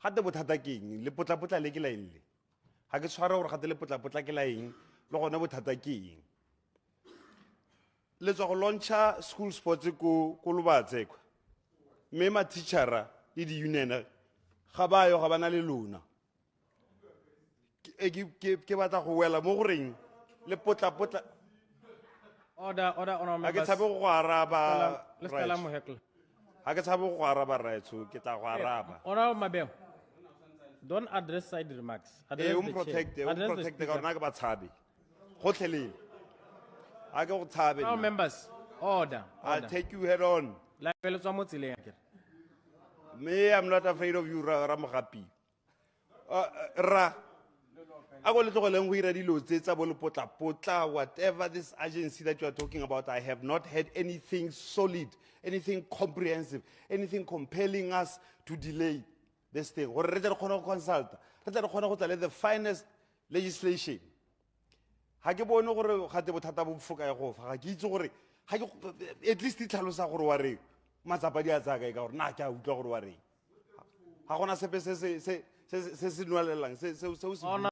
Gate bothata ke eng? Lepotlapotla le ke la eng le? Ga ke tshware gore gate lepotlapotla ke la eng, le gone bothata ke eng? Le tswa go launcha school sports ko Lobatse kwa. Mme ma-teachera le di-union ga ba yo, ga ba na le lona. Ke batla go wela mo goreng lepotlapotla. Order, order, honorable Ga ke members. tshabe go araba. Le seka la Rraetsho. mo heckle. Ga ke tshabe go araba, rraetsho, ke tla go araba. Honorable Mabeo, don't address side remarks. Address O the chair. protect, o Address the protect ka speaker. gore na ke ba tshabe. Gotlhelele. Ga ke go tshabe Honorable nna. members, order, I'll order. take you head on. La le tswa mo tseleng akere. Me, I'm not afraid of you, Ramogapi. Ra, a ko le tlogeleng go ira dilo tse tsa bo lepotlapotla, whatever this agency that you are talking about, I have not had anything solid, anything comprehensive, anything compelling us to delay this thing. Gore re tle re kgone go consulta, re tle re kgone go tla le the finest legislation. Ga ke bone gore gate bothata bo foka ya go fa, ga ke itse gore, ga ke, at least e tlhalosa gore wa reng, matsapa di a tsaya kae ka gore na ke a utlwa gore wa reng. Ga gona sepe se se nwelelang, se o se Honor-